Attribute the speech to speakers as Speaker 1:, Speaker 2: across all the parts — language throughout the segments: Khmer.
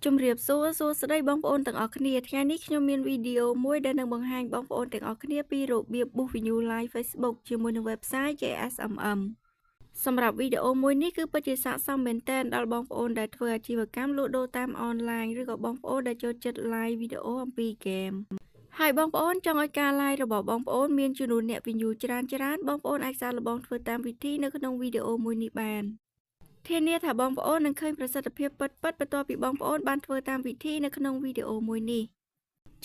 Speaker 1: ជំរាបសួរសួស្តីបងប្អូនទាំងអស់គ្នាថ្ងៃនេះខ្ញុំមានវីដេអូមួយដែលនឹងបង្ហាញបងប្អូនទាំងអស់គ្នាពីរបៀប boost view live Facebook ជាមួយនឹង website JSMM។ សម្រាប់វីដេអូមួយនេះគឺពិតជាស័ក្តិសមមែនទែនដល់បងប្អូនដែលធ្វើអាជីវកម្មលក់ដូរតាមអនឡាញឬក៏បងប្អូនដែលចូលចិត្ត live វីដេអូអំពីហ្គេមហើយបងប្អូនចង់ឲ្យការ live របស់បងប្អូនមានចំនួនអ្នក view ច្រើនច្រើនបងប្អូនអាចសាកល្បងធ្វើតាមវិធីនៅក្នុងវីដេអូមួយនេះបានធានាថាបងប្អូននឹងឃើញប្រសិទ្ធភាពពិតៗបន្ទាប់ពីបងប្អូនបានធ្វើតាមវិធីនៅក្នុងវីដេអូមួយនេះ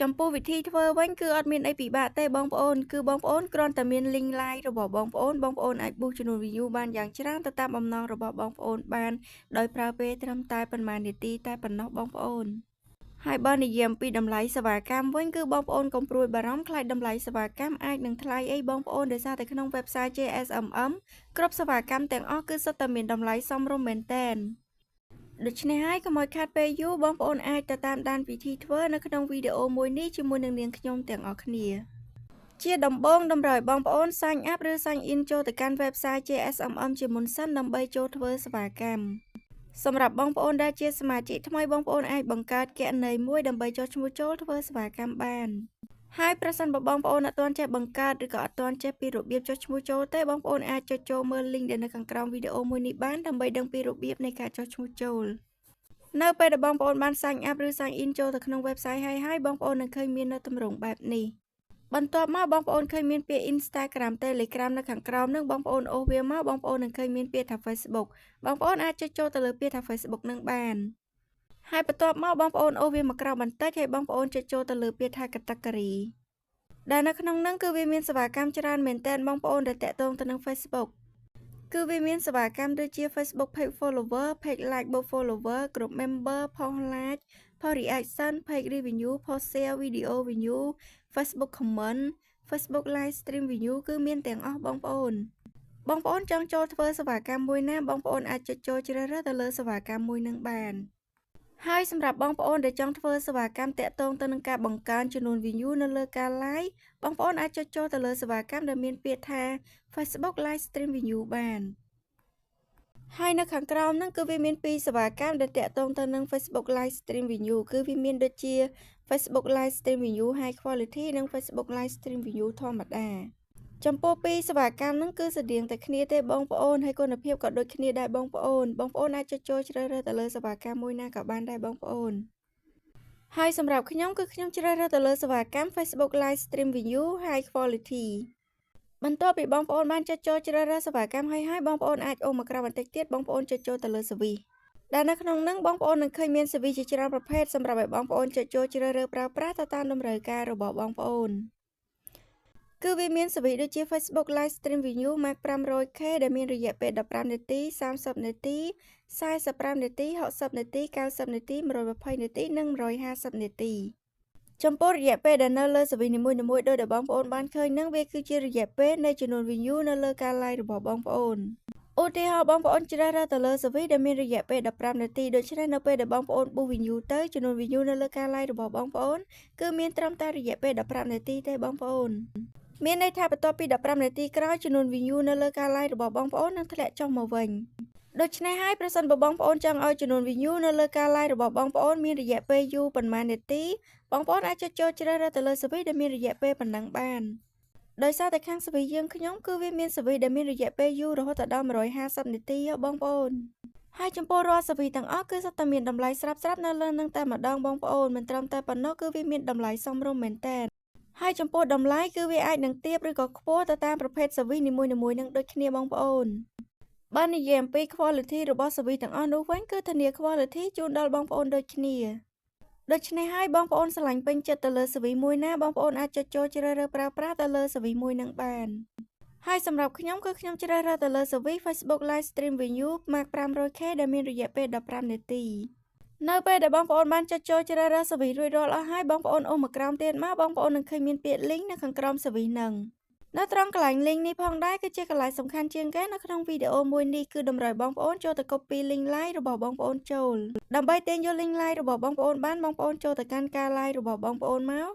Speaker 1: ចំពោះវិធីធ្វើវិញគឺអត់មានអីពិបាកទេបងប្អូនគឺបងប្អូនគ្រាន់តែមាន link live របស់បងប្អូនបងប្អូនអាច boost ចំនួន view បានយ៉ាងច្រើនទៅតាមបំណងរបស់បងប្អូនបានដោយប្រើពេលត្រឹមតែប៉ុន្មាននាទីតែប៉ុណ្ណោះបងប្អូនហើយបើនិយាយអំពីតម្លៃសេវាកម្មវិញគឺបងប្អូនកុំព្រួយបារម្ភខ្លាចតម្លៃសេវាកម្មអាចនឹងថ្លៃអីបងប្អូនដោយសារតែក្នុង website JSMM គ្រប់សេវាកម្មទាំងអស់គឺសុទ្ធតែមានតម្លៃសមរម្យមែនទែនដូច្នេះហើយកុំឲ្យខាតពេលយូរបងប្អូនអាចទៅតាមដានវិធីធ្វើនៅក្នុងវីដេអូមួយនេះជាមួយនឹងនាងខ្ញុំទាំងអស់គ្នាជាដំបូងតម្រូវឲ្យបងប្អូន sign up ឬ sign in ចូលទៅកាន់ website JSMM ជាមុនសិនដើម្បីចូលធ្វើសេវាកម្មសម្រាប់បងប្អូនដែលជាសមាជិកថ្មីបងប្អូនអាចបង្កើតគណនីមួយដើម្បីចុះឈ្មោះចូលធ្វើសេវាកម្មបានហើយប្រសិនបើបងប្អូនអត់ទាន់ចេះបង្កើតឬក៏អត់ទាន់ចេះពីរបៀបចុះឈ្មោះចូលទេបងប្អូនអាចចុចចូលមើល link ដែលនៅខាងក្រោមវីដេអូមួយនេះបានដើម្បីដឹងពីរបៀបនៃការចុះឈ្មោះចូលនៅពេលដែលបងប្អូនបាន sign up ឬ sign in ចូលទៅក្នុង website ហើយហើយបងប្អូននឹងឃើញមាននៅទម្រង់បែបនេះបន្ទាប់មកបងប្អូនឃើញមានពាក្យ Instagram Telegram នៅខាងក្រោមនឹងបងប្អូនអូសវាមកបងប្អូននឹងឃើញមានពាក្យថា Facebook បងប្អូនអាចចុចចូលទៅលើពាក្យថា Facebook នឹងបានហើយបន្ទាប់មកបងប្អូនអូសវាមកក្រោមបន្តិចហើយបងប្អូនចុចចូលទៅលើពាក្យថា category ដែលនៅក្នុងហ្នឹងគឺវាមានសេវាកម្មច្រើនមែនទែនបងប្អូនដែលតាក់ទងទៅនឹង Facebook គឺវាមានសេវាកម្មដូចជា Facebook Page Follower, Page Like បូក Follower, Group Member, Post Like, Post Reaction, Page Review, Post Share Video View, Facebook Comment, Facebook Live Stream View គឺមានទាំងអស់បងប្អូនបងប្អូនចង់ចូលធ្វើសេវាកម្មមួយណាបងប្អូនអាចចុចចូលជ្រើសរើសទៅលើសេវាកម្មមួយនឹងបានហើយសម្រាប់បងប្អូនដែលចង់ធ្វើសេវាកម្មតាក់ទងទៅនឹងការបង្កើនចំនួន view នៅលើការ live បងប្អូនអាចចុចចូលទៅលើសេវាកម្មដែលមានពាក្យថា Facebook Live Stream View បានហើយនៅខាងក្រោមហ្នឹងគឺវាមានពីរសេវាកម្មដែលតាក់ទងទៅនឹង Facebook Live Stream View គឺវាមានដូចជា Facebook Live Stream View High Quality និង Facebook Live Stream View ធម្មតាចំពោះពីរសេវាកម្មហ្នឹងគឺស្រដៀងតែគ្នាទេបងប្អូនហើយគុណភាពក៏ដូចគ្នាដែរបងប្អូនបងប្អូនអាចចុចចូលជ្រើសរើសទៅលើសេវាកម្មមួយណាក៏បានដែរបងប្អូនហើយសម្រាប់ខ្ញុំគឺខ្ញុំជ្រើសរើសទៅលើសេវាកម្ម Facebook Live Stream View High Quality។ បន្ទាប់ពីបងប្អូនបានចុចចូលជ្រើសរើសសេវាកម្មហើយហើយបងប្អូនអាចអូសមកក្រោមបន្តិចទៀតបងប្អូនចុចចូលទៅលើ service ដែលនៅក្នុងហ្នឹងបងប្អូននឹងឃើញមាន service ជាច្រើនប្រភេទសម្រាប់ឲ្យបងប្អូនចុចចូលជ្រើសរើសប្រើប្រាស់ទៅតាមតម្រូវការរបស់បងប្អូនគឺវាមាន service ដូចជា Facebook Live Stream View Max 500K ដែលមានរយៈពេល15នាទី30នាទី45នាទី60នាទី90នាទី120នាទីនិង150នាទីចំពោះរយៈពេលដែលនៅលើ service នីមួយៗដោយដែលបងប្អូនបានឃើញនឹងវាគឺជារយៈពេលនៃចំនួន view នៅលើការ live របស់បងប្អូនឧទាហរណ៍បងប្អូនជ្រើសរើសទៅលើ service ដែលមានរយៈពេល15នាទីដូច្នេះនៅពេលដែលបងប្អូន boost view ទៅចំនួន view នៅលើការ live របស់បងប្អូនគឺមានត្រឹមតែរយៈពេល15នាទីទេបងប្អូនមានន័យថាបន្ទាប់ពី15នាទីក្រោយចំនួន view នៅលើការ live របស់បងប្អូននឹងធ្លាក់ចុះមកវិញដូច្នេះហើយប្រសិនបើបងប្អូនចង់ឲ្យចំនួន view នៅលើការ live របស់បងប្អូនមានរយៈពេលយូរប៉ុន្មាននាទីបងប្អូនអាចចុចចូលជ្រើសរើសទៅលើ service ដែលមានរយៈពេលប៉ុណ្ណឹងបានដោយសារតែខាង service យើងខ្ញុំគឺវាមាន service ដែលមានរយៈពេលយូររហូតដល់150នាទីបងប្អូនហើយចំពោះរាល់ service ទាំងអស់គឺសុទ្ធតែមានតម្លៃស្រាប់ៗនៅលើនឹងតែម្ដងបងប្អូនមិនត្រឹមតែប៉ុណ្ណោះគឺវាមានតម្លៃសមរម្យមែនទែនហើយចំពោះតម្លៃគឺវាអាចនឹងទាបឬក៏ខ្ពស់ទៅតាមប្រភេទ service នីមួយៗនឹងដូចគ្នាបងប្អូនបើនិយាយអំពី quality របស់ service ទាំងអស់នោះវិញគឺធានា quality ជូនដល់បងប្អូនដូចគ្នាដូច្នេះហើយបងប្អូនស្រឡាញ់ពេញចិត្តទៅលើ service មួយណាបងប្អូនអាចចុចចូលជ្រើសរើសប្រើប្រាស់ទៅលើ service មួយនឹងបានហើយសម្រាប់ខ្ញុំគឺខ្ញុំជ្រើសរើសទៅលើ service Facebook Live Stream View Max 500K ដែលមានរយៈពេល15នាទីនៅពេលដែលបងប្អូនបានចុចចូលជ្រើសរើស service រួចរាល់អស់ហើយបងប្អូនអូសមកក្រោមទៀតមកបងប្អូននឹងឃើញមានពាក្យ link នៅខាងក្រោម service ហ្នឹងនៅត្រង់កន្លែង link នេះផងដែរគឺជាកន្លែងសំខាន់ជាងគេនៅក្នុងវីដេអូមួយនេះគឺតម្រូវបងប្អូនចូលទៅ copy link live របស់បងប្អូនចូលដើម្បីទាញយក link live របស់បងប្អូនបានបងប្អូនចូលទៅកាន់ការ live របស់បងប្អូនមក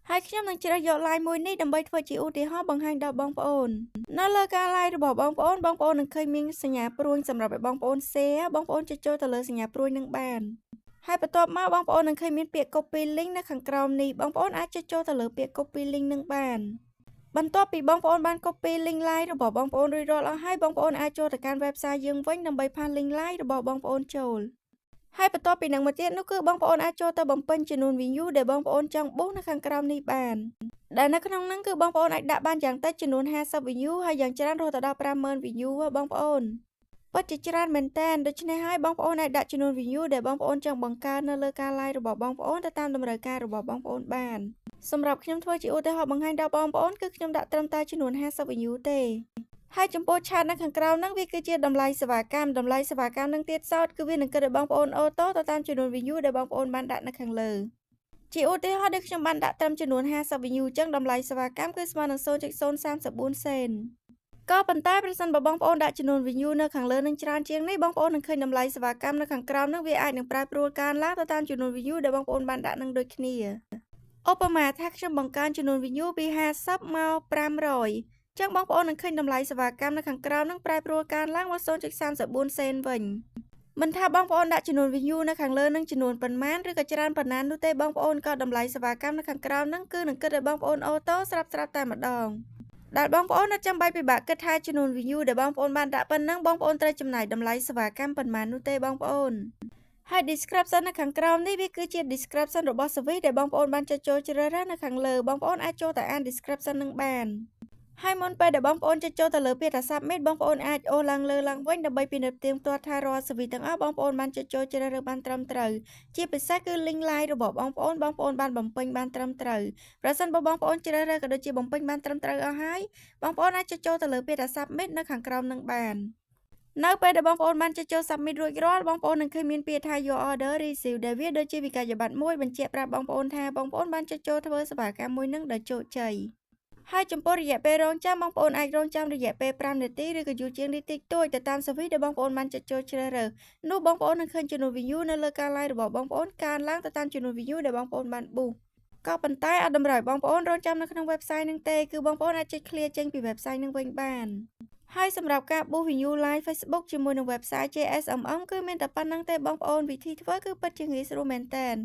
Speaker 1: ហើយខ្ញុំនឹងជ្រើសយក live មួយនេះដើម្បីធ្វើជាឧទាហរណ៍បង្ហាញដល់បងប្អូននៅលើការ live របស់បងប្អូនបងប្អូននឹងឃើញមានសញ្ញាព្រួញសម្រាប់ឲ្យបងប្អូន share បងប្អូនចុចចូលទៅលើសញ្ញាព្រួញនឹងបាន។ ហើយបន្ទាប់មកបងប្អូននឹងឃើញមានពាក្យ copy link នៅខាងក្រោមនេះបងប្អូនអាចចុចចូលទៅលើពាក្យ copy link នឹងបានបន្ទាប់ពីបងប្អូនបាន copy link live របស់បងប្អូនរួចរាល់អស់ហើយបងប្អូនអាចចូលទៅកាន់ website យើងវិញដើម្បី paste link live របស់បងប្អូនចូលហើយបន្ទាប់ពីនឹងមកទៀតនោះគឺបងប្អូនអាចចូលទៅបំពេញចំនួន view ដែលបងប្អូនចង់ boost នៅខាងក្រោមនេះបានដែលនៅក្នុងហ្នឹងគឺបងប្អូនអាចដាក់បានយ៉ាងតិចចំនួន50 view ហើយយ៉ាងច្រើនរហូតដល់50000 view បងប្អូនពិតជាច្រើនមែនតើដូច្នេះហើយបងប្អូនអាចដាក់ចំនួន view ដែលបងប្អូនចង់បង្កើននៅលើការ live របស់បងប្អូនទៅតាមតម្រូវការរបស់បងប្អូនបានសម្រាប់ខ្ញុំធ្វើជាឧទាហរណ៍បង្ហាញដល់បងប្អូនគឺខ្ញុំដាក់ត្រឹមតែចំនួន50 view ទេហើយចំពោះ charge នៅខាងក្រោមហ្នឹងវាគឺជាតម្លៃសេវាកម្មតម្លៃសេវាកម្មនឹងទៀតសោតគឺវានឹងគិតឲ្យបងប្អូន auto ទៅតាមចំនួន view ដែលបងប្អូនបានដាក់នៅខាងលើជាឧទាហរណ៍ដូចខ្ញុំបានដាក់ត្រឹមចំនួន50 view អញ្ចឹងតម្លៃសេវាកម្មគឺស្មើនឹង0.034សេនក៏ប៉ុន្តែប្រសិនបើបងប្អូនដាក់ចំនួន view នៅខាងលើនឹងច្រើនជាងនេះបងប្អូននឹងឃើញតម្លៃសេវាកម្មនៅខាងក្រោមនឹងវាអាចនឹងប្រែប្រួលកើនឡើងទៅតាមចំនួន view ដែលបងប្អូនបានដាក់នឹងដូចគ្នាឧបមាថាខ្ញុំបង្កើនចំនួន view ពី50មក500ចឹងបងប្អូននឹងឃើញតម្លៃសេវាកម្មនៅខាងក្រោមនឹងប្រែប្រួលកើនឡើងមក0.34សេនវិញមិនថាបងប្អូនដាក់ចំនួន view នៅខាងលើនឹងចំនួនប៉ុន្មានឬក៏ច្រើនប៉ុណ្ណានោះទេបងប្អូនក៏តម្លៃសេវាកម្មនៅខាងក្រោមនឹងគឺនឹងគិតឲ្យបងប្អូន auto ស្រាប់ស្រាប់តែម្ដងដែលបងប្អូនអត់ចាំបាច់ពិបាកគិតថាចំនួន view ដែលបងប្អូនបានដាក់ប៉ុណ្ណឹងបងប្អូនត្រូវចំណាយតម្លៃសេវាកម្មប៉ុន្មាននោះទេបងប្អូនហើយ description នៅខាងក្រោមនេះវាគឺជា description របស់ service ដែលបងប្អូនបានចុចចូលជ្រើសរើសនៅខាងលើបងប្អូនអាចចូលទៅអាន description នឹងបានហើយមុនពេលដែលបងប្អូនចុចចូលទៅលើពាក្យថា submit បងប្អូនអាចអូសឡើងលើឡើងវិញដើម្បីពិនិត្យផ្ទៀងផ្ទាត់ថារាល់ service ទាំងអស់បងប្អូនបានចុចចូលជ្រើសរើសបានត្រឹមត្រូវជាពិសេសគឺ link live របស់បងប្អូនបងប្អូនបានបំពេញបានត្រឹមត្រូវប្រសិនបើបងប្អូនជ្រើសរើសក៏ដូចជាបំពេញបានត្រឹមត្រូវអស់ហើយបងប្អូនអាចចុចចូលទៅលើពាក្យថា submit នៅខាងក្រោមនឹងបាននៅពេលដែលបងប្អូនបានចុចចូល submit រួចរាល់បងប្អូននឹងឃើញមានពាក្យថា your order received ដែលវាដូចជាវិក័យប័ត្រមួយបញ្ជាក់ប្រាប់បងប្អូនថាបងប្អូនបានចុចចូលធ្វើសេវាកម្មមួយនឹងដោយជោគជ័យហើយចំពោះរយៈពេលរងចាំបងប្អូនអាចរងចាំរយៈពេល5នាទីឬក៏យូរជាងនេះតិចតួចទៅតាម service ដែលបងប្អូនបានចុចចូលជ្រើសរើសនោះបងប្អូននឹងឃើញចំនួន view នៅលើការ live របស់បងប្អូនកើនឡើងទៅតាមចំនួន view ដែលបងប្អូនបាន boost ក៏ប៉ុន្តែអត់តម្រូវបងប្អូនរងចាំនៅក្នុង website នឹងទេគឺបងប្អូនអាចចុច clear ចេញពី website នឹងវិញបានហើយសម្រាប់ការ boost view live Facebook ជាមួយនឹង website JSMM គឺមានតែប៉ុណ្ណឹងទេបងប្អូនវិធីធ្វើគឺពិតជាងាយស្រួលមែនទែន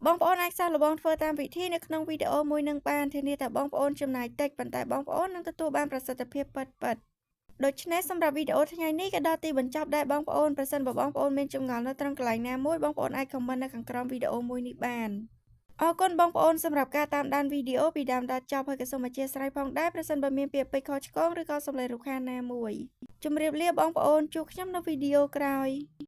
Speaker 1: បងប្អូនអាចសាកល្បងធ្វើតាមវិធីនៅក្នុងវីដេអូមួយនឹងបានធានាថាបងប្អូនចំណាយតិចប៉ុន្តែបងប្អូននឹងទទួលបានប្រសិទ្ធភាពពិតៗដូច្នេះសម្រាប់វីដេអូថ្ងៃនេះក៏ដល់ទីបញ្ចប់ដែរបងប្អូនប្រសិនបើបងប្អូនមានចម្ងល់នៅត្រង់កន្លែងណាមួយបងប្អូនអាច comment នៅខាងក្រោមវីដេអូមួយនេះបានអរគុណបងប្អូនសម្រាប់ការតាមដានវីដេអូពីដើមដល់ចប់ហើយក៏សូមអធ្យាស្រ័យផងដែរប្រសិនបើមានពាក្យពេចន៍ខុសឆ្គងឬក៏សំឡេងរំខានណាមួយជម្រាបលាបងប្អូនជួបខ្ញុំនៅវីដេអូក្រោយ។